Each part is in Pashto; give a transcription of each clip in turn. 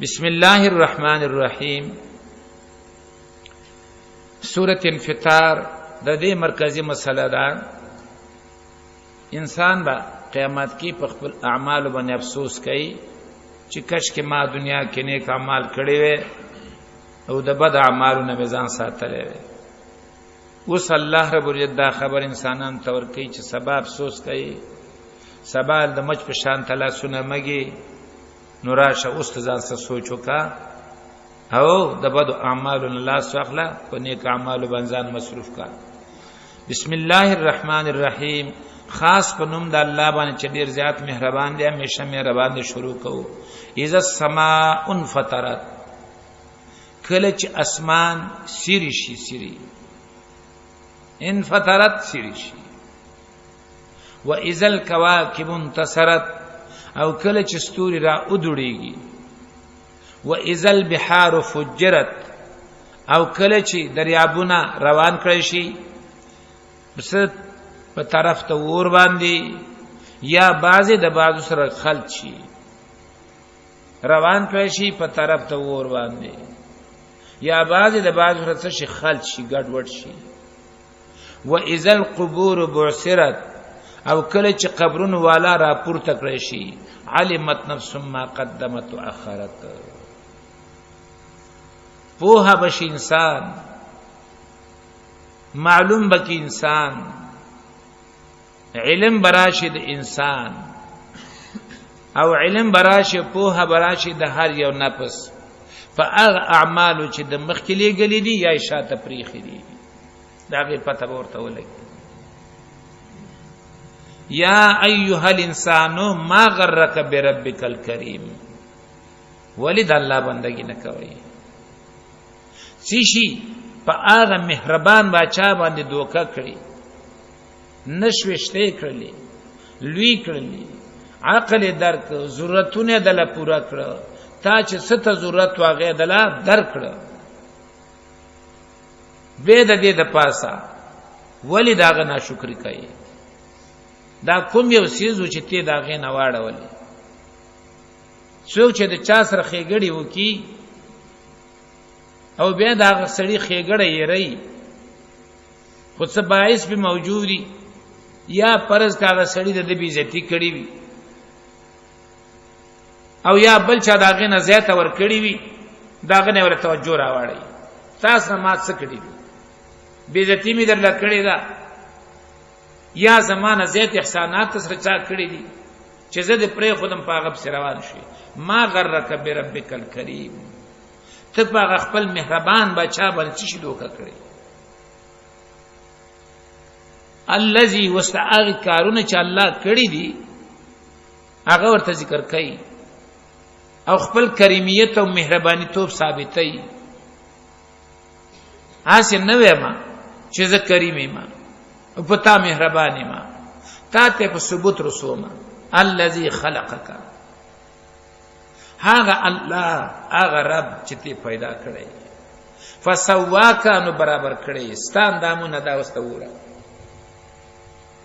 بسم الله الرحمن الرحیم. سورة انفطار د دې مرکزی مسله ده. انسان به قیامت کې په خپل اعمال باندې افسوس کوي چې کش کې ما دنیا کې نیک اعمال کړي وي او د بد اعمالو نه ځان ساتلی وي. اوس الله رب العزت دا خبر انسانان ته ورکوي چې سبا افسوس کوي، سبا د مچ په شان ته لاسونه مږي، نو راشه اوس ته ځان سره سوچ وکړه او د بدو اعمالو نه لاس واخله، په نیک اعمالو باندې ځان مصروف کړه. بسم الله الرحمن الرحیم. خاص په نوم د الله باندې چې ډیر زیات مهربان دی، همیشه مهربان دی. شروع کوو. اذا السماء انفطرت، کله چې اسمان سری شي، سری انفطرت سری شي. و اذا الكواكب انتصرت، او کله چې ستوري را ودړيږي. و اذا البحار فجرت، او کله چې دریابونه روان کړی شي بس په طرف ته ور باندې، یا بعضې د بعضو سره خلط شي، روان کړی شي په طرف ته ور باندې، یا بعضې د بعضو سره څه شي خلط شي، ګډوډ شي. و اذا القبور بعثرت، او کله چې قبرونو والا را پورته کړی شي. علمت نفس ما قدمت واخرت، پوها بشي انسان، معلوم بکی انسان، علم براشي د انسان، او علم براشي، پوها براشي د هر یو نفس په هغه اعمالو چې د مخکې لېږلي دي یا یې شاته پرېښي دي، د هغې پته به ورته ولګي. یا ایها الانسان ما غرک بربک الکریم، ولی د الله بندگی نه کوي؟ څه په هغه مهربان باچا باندې دوکه کړی، نشوشته کړلې، لوی کړلې، عقل درک، ضرورتونه دله پوره کړ، تا چې څه ته ضرورت واغې دله درکړ، به د دې د پاسه ولی داغه ناشکری کوي؟ دا کوم یو سیز چې ته داغه نه واړولې؟ څوک چې د چا سره خېګړی وکي او بیا دا سړی خېګړی یې رہی، خو څه باعث به موجودی، یا پرز کاغه سړی د بی عزتی کړی وي، او یا بل چا داغه نه زیاته ور کړی وي، داغه نه ور توجه راوړی، تاسو ما څه کړی دي، بی عزتی می در لکړی دا، یا زمانه زیات احسانات سره چا کړی دي چې زه دې پرې خودم په هغه پسې روان شي. ما غرک بربک الکریم، ته په هغه خپل مهربان بچا باندې څه شي دوکه کړې؟ الذي وسع کارونه چې الله کړی دي هغه ورته ذکر کوي او خپل کریمیت او مهرباني توب ثابتوي. هسې نه وایم چې زه کریم یم او په تا مهربان یم، تا ته په ثبوت رسوم. الذي خلقک، هغه الله، هغه رب چې ته پیدا کړی، فسواک، نو برابر کړی ستان دامونه، دا وسته وره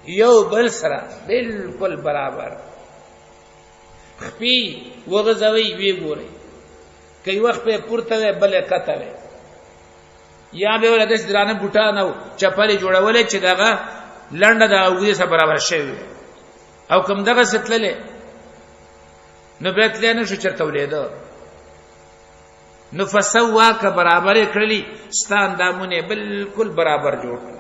یو بل سره بالکل برابر. خپی وغځوي وی ګوري، کوي وخت په پورته وي بل کته وي، یا به ول داس درانه بوټان او چپلې جوړولې چې دغه لنډه د اوږې سره برابر شوی، او کم دغه ستللې نو به تلې نه شو چرته ولیدو. نو فسواک برابر کړلی، ستان دامونه بالکل برابر جوړ کړ،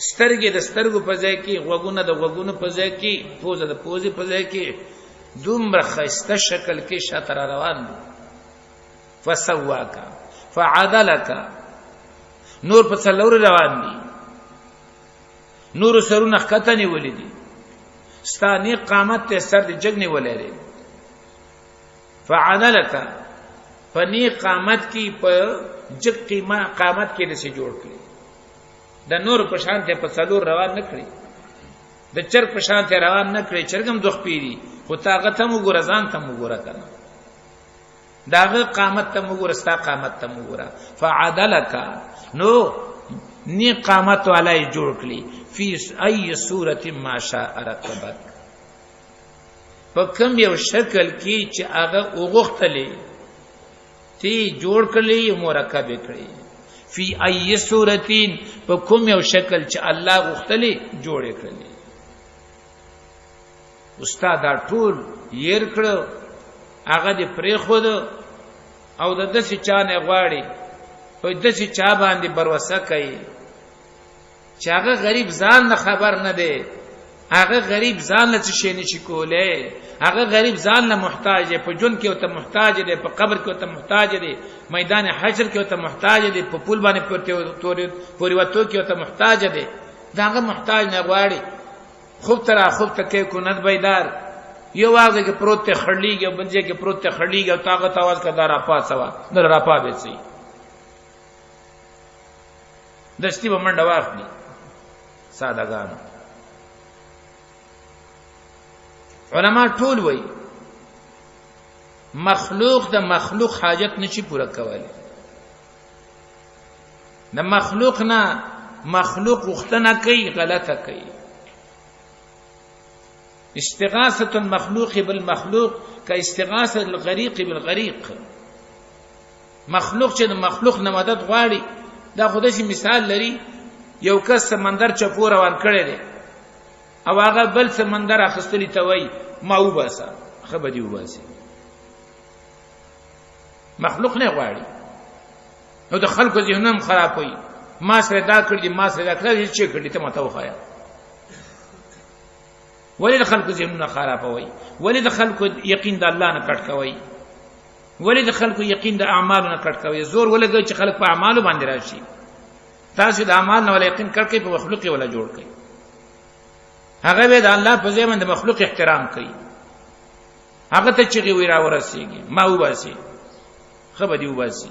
سترګې د سترګو په ځای کې، غوږونه د غوږونو په ځای کې، پوزه د پوزې په ځای کې، دومره ښایسته شکل کې شاته را روان دي. فسواک فعدلک، نور په څلور روان دي، نور سرونه ښکته نیولې دي، ستا نیک قامت ته سر دې جګ نیولی دی. فعدلک، په نیک قامت کې، په جګ قامت کې داسې جوړ کړي، د نور په شان ته په څلور روان نه کړي، د چرګ په شان ته روان نه کړي. چرګم دوخ پیری، خو طاقت هم وګوره، ځان ته وګوره کنه، داغه قامت ته وګوره، ستا قامت ته وګوره. فعدلک، نو نی قامت والای جوړ کړي. فی ای صورت ما شاء رکبک، په کوم یو شکل کې چې هغه وغوښتلې تی جوړ کړي او مرکب کړي. فی ای صورتین، په کوم یو شکل چې الله غوښتلې جوړ کړي. استاد دا ټول ير کړو، هغه دې پرې خود او د داسې چا نه غواړي، په داسې چا باندې باور کوي چې هغه غریب ځان نه خبر نه دی، هغه غریب ځان له څه شي نشي کولی، هغه غریب ځان له محتاج دی، په ژوند کې ورته محتاج دی، په قبر کې ورته محتاج دی، میدان حشر کې ورته محتاج دی، په پول باندې پورې وتو کې ورته محتاج دی. د هغه محتاج نه غواړي. خوب ته را خوب ته کوي کند بیدار، یو واځ کې پروت ته خړلیږي او بل ځای کې پروت ته خړلیږي او طاقت आवाज کا دار پاسوا در را پا به سي دستی به منډه واخلي. سادهګانو علما ټول وایي مخلوق د مخلوق حاجت نشي پوره کولی. د مخلوق نه مخلوق غوښتنه کوي، غلطه کوي. استغاثه المخلوق بالمخلوق كاستغاثه الغريق بالغريق. مخلوق چې د مخلوق نه مدد غواړي، دا خو داسې مثال لري، یو کس سمندر چپو روان کړی دی او هغه بل سمندر اخیستلی ته وایي ما وباسه، ښه به دې وباسي. مخلوق نه غواړي. نو د خلکو ذهنونه هم خرابوي، ما سره دا کړي دي، ما سره دا کړي دي، چې کړي ته ماته وښایه. ولې د خلکو ذهنونه خرابوي؟ ولې د خلکو یقین د الله نه کټ کوي؟ ولې د خلکو یقین د اعمالو نه کټ کوي؟ زور ولګوي چې خلک په اعمالو باندې راشي. تاسو د اعمال نه ولا یقین کټ کوي، په مخلوق ولا جوړ کوي. هغه به د الله په ځای باندې مخلوق احترام کوي، هغه ته چغې وي راورسېږي، ما وباسي، ښه به دې وباسي.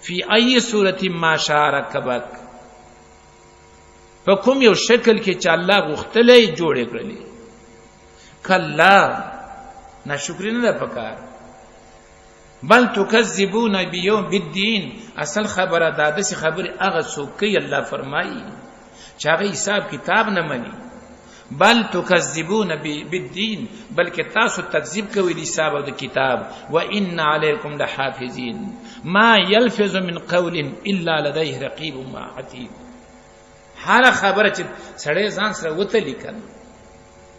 فی ای صورت ما شاء رکبک، په کوم یو شکل کې چې الله غوښتلی جوړې کړلې. کلا، ناشکري نه ده پکار. بل تکذبون بیوم بالدین، اصل خبره دا داسې خبرې هغه څوک کوي، الله فرمایي چې هغه حساب کتاب نه مني. بل تکذبون بالدین، بلکې تاسو تکذیب کوئ د حساب او د کتاب. وان علیکم لحافظین ما یلفظ من قول الا لدیه رقیب عتید. هر خبره چې سړی ځان سره وتلی کنه،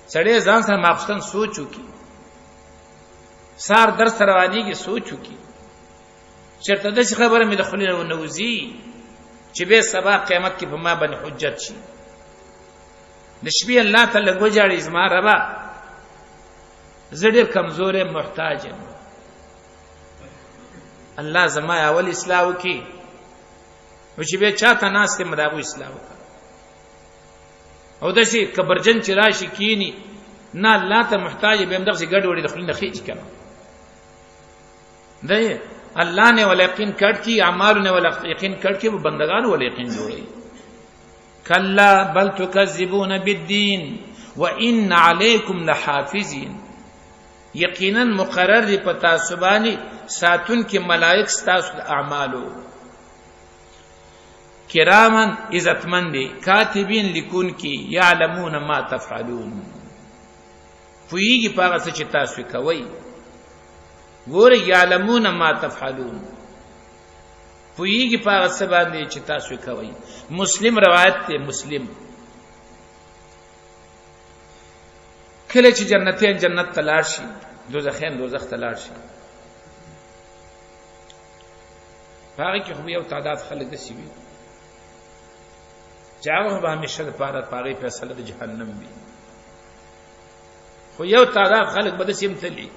سړی ځان سره ماخستن سوچ وکي، سار درس روانیږي سوچ وکي، چېرته داسې خبره مې د خولې نه ونه وځي چې بیا سبا قیامت کې په ما باندې حجت شي. د شپې الله ته لږ وژاړي، زما ربه زه ډېر کمزور یم، محتاج یم، الله زما اول اصلاح وکړي، او چې بیا چاته ناست یم د هغو اصلاح وکړه. او داسې کبرجن چې راشي کینی نه الله ته محتاج به هم دغسې ګډ وډې د خولې نه خېږي که نه دی. الله نه ولا یقین کړ کی، اعمال نه ولا یقین کړ کی، بندگان ولا یقین جوړي. کلا بل تکذبون بالدین وان علیکم لحافظین، یقینا مقرر دی په تاسو باندې ساتون کې ملائک ستاسو د اعمالو. کرامن عزتمن دي، کاتبین لیکون کی، یعلمون ما تفعلون، پوهیږي په هغه څه چې تاسو کوئ. ګوره یعلمون ما تفعلون، پوهیږي په هغه څه باندې چې تاسو کوئ. مسلم روایت ته، مسلم کله چې جنتیان جنت ته لاړ شي، دوزخیان دوزخ ته لاړ شي، په هغې کې خو یو تعداد خلک داسې وي چې هغه به همیشه دپاره په هغې فیصله د جهنم وي، خو یو تعداد خلک به داسې هم تلي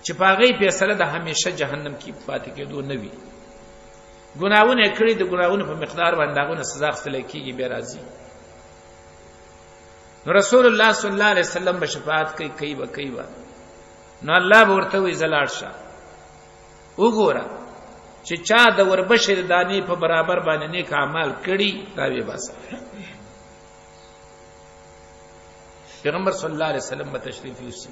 چې په هغې فیصله د همیشه جهنم کې پاتې کېدو نه وي. ګناهونه یې کړي، د ګناهونو په مقدار باندې د هغو نه سزا اخیستلی کېږي، بیا راځي. نو رسول الله صلی الله علیه وسلم به شفاعت کوي، کوي به، کوي به. نو الله به ورته وایي زه لاړ شه وګوره چې چا د وربشې د دانې په برابر باندې نیک اعمال کړي راوي باسه. پیغمبر صلی الله علیه وسلم به تشریف یوسي،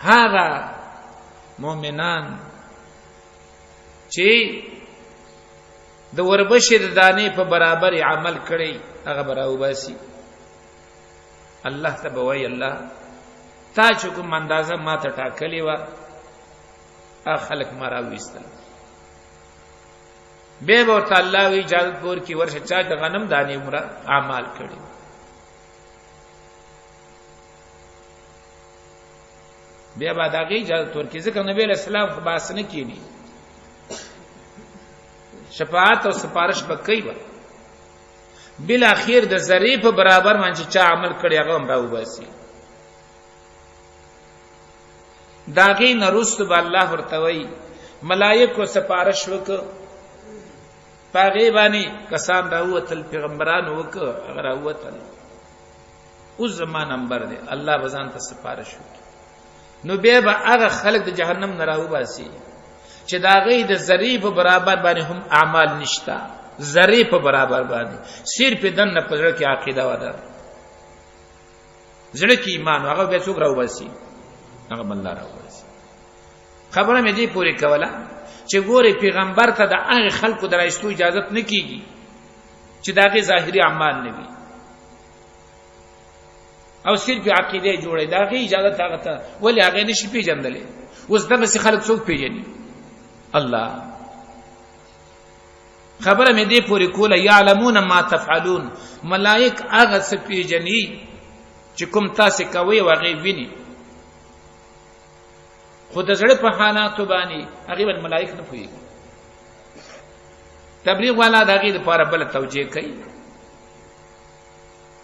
هغه مؤمنان چې د وربشې د دانې په برابر عمل کړي هغه به راوباسي. الله ته به وایي، الله، تا چې کوم اندازه ما ته ټاکلې وه، هغه خلک ما راویستل. بیا به ورته الله وی اجازت ورکړي، ورشه، چا د غنم دانې عمره اعمال کړي. بیا به د هغې اجازت ورکړي، ځکه نبی علیه السلام خو باس نه کینی، شفاعت او سفارش به کوي. به بل اخیر د ذری په برابر باندې چا عمل کړي، هغه هم راوباسي. داغه نرست به الله ورته وای، ملائکو سفارش وک، پاغه باندې کسان راوتل، پیغمبران وک، هغه راوتل. اوس زما نمبر دی، الله بزان ته سفارش وک. نو بیا به هغه خلک د جهنم نه راوباسي چې دا غي د ذری په برابر باندې هم اعمال نشتا، ذری په برابر باندې، صرف دنه په زړه کې عقیده وده، زړه کې ایمان. هغه به څوک راوباسي؟ هغه الله راوباسي. خبره مې دې پورې کوله چې ګوره، پیغمبر ته د هغه خلکو درایستو اجازه نه کیږي چې داغه ظاهري اعمال نه وي او صرف عقیده جوړه. داغه اجازه هغه ته ولی؟ هغه نشي پیژندلې. اوس دغه څه خلک څوک پیژني؟ الله. خبره مې دې پورې کوله، یعلمون ما تفعلون، ملائک هغه څه پیژني چې کوم تاسو کوي او هغه ویني، خو د زړه په حالاتو باندې هغه باندې ملائک نه پوهیږي. تبلیغ والا د هغې لپاره بله توجیه کوي،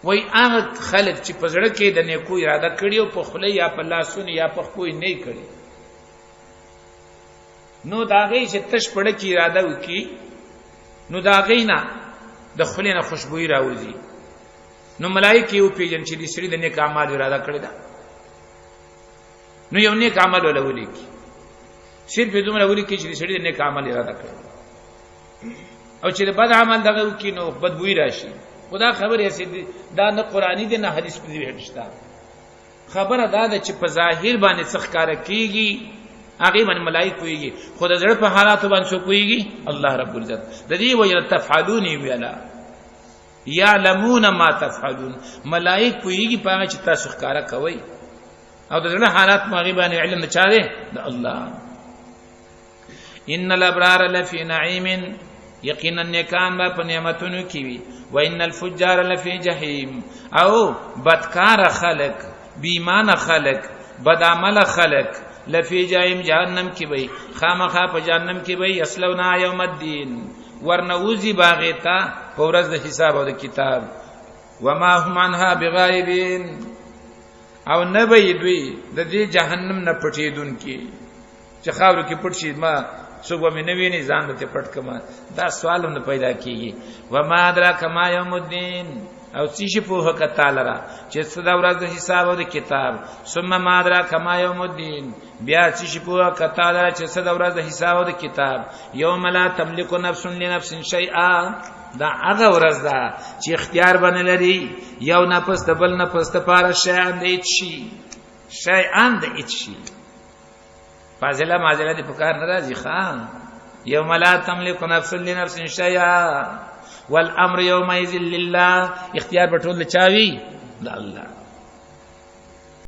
وای هغه خلک چې په زړه کې د نیکو اراده کړي او په خوله یا په لاسونو یا په خپو نه کړي، نو دا غي چې تش پړه کې اراده وکي، نو دا غي نه د خولې نه خوشبوئی راوځي، نو ملائکه یو پیژن چې د سړي د نیک اعمال اراده کړې ده، نو یو نیک عمل ولولي کی، صرف دومره ولي کی چې د سړي د نیک عمل اراده کړې، او چې د بد عمل دغه وکي نو بدبوئی راشي. خدا خبره یې دا نه قرآني دی، نه حدیث په دې شته. خبره دا ده چې په ظاهر باندې څه ښکاره کیږي، هغه باندې ملائک پوهیږي، خو د زړه په حالاتو باندې څوک پوهیږي؟ الله رب العزت. د دې وجه تفعلون ویلا، یعلمون ما تفعلون، ملائک پوهیږي په هغه چې تاسو ښکاره کوئ، او د زړه حالات ماغي باندې علم چا دی؟ د الله. ان الابرار لفی نعیم، یقینا نیکان به په نعمتونو کې وي، و ان الفجار لفی جهنم، او بدکار خلق، بی ایمان خلق، بد عمل خلق، لفی جهنم، جهنم کې وي، خامخا په جهنم کې وي. یصلونا یوم الدین، ورنوزی باغې ته په ورځ د حساب او د کتاب. وما هم عنها بغائبین، او نه به دوی د دې جهنم نه پټېدون کې چې خاورو کې پټ شي، ما څوک به مې نه ویني، ځان به پټ کما، دا سوال هم نه پیدا کیږي. و ما ادراک ما یوم الدین، او څه شي په هک تعالی را چې څه دا ورځ د حساب او د کتاب. ثم ما ادراک ما یوم الدین، بیا څه شي په هک تعالی را چې څه دا ورځ د حساب او د کتاب. یوم لا تملک نفس لنفس شیئا، دا هغه ورځ ده چې اختیار باندې لري یو نفس د بل نفس لپاره شیئا د هیڅ شي، شیئا د هیڅ شي. فاضله ماجله دې پکار نه راځي. خان یوم لا تملک نفس لنفس شیئا والامر یومئذ لله، اختیار په ټول چاوي د الله.